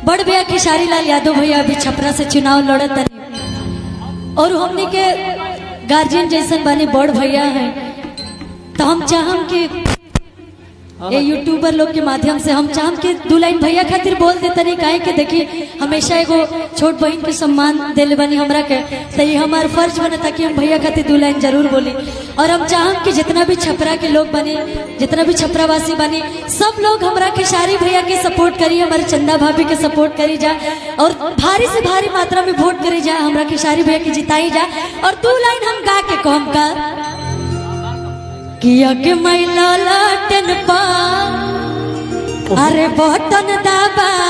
बड़ भैया खेसारी लाल यादव भैया अभी छपरा से चुनाव लड़त तनी और हमनी के गार्जियन जैसन बने बड़ भैया हैं, तो हम चाहम कि ये यूट्यूबर लोग के माध्यम से हम चाहम कि दू लाइन भैया खातिर बोल देते नहीं, काहे के देखी हमेशा एगो छोट बहन के सम्मान दिल बनी हमरा के, तो ये हमार फर्ज बने ताकि हम भैया खातिर दू लाइन जरूर बोली। और हम चाहम कि जितना भी छपरा के लोग बने, जितना भी छपरावासी बने, सब लोग हमरा खेसारी भैया के सपोर्ट करी, हमारे चंदा भाभी के सपोर्ट करी जा और भारी से भारी मात्रा में वोट करी जा, हमरा खेसारी भैया के जिताई जा। और दू लाइन हम गा के कहम का किया के मैला लाटन पा अरे बटन दबाई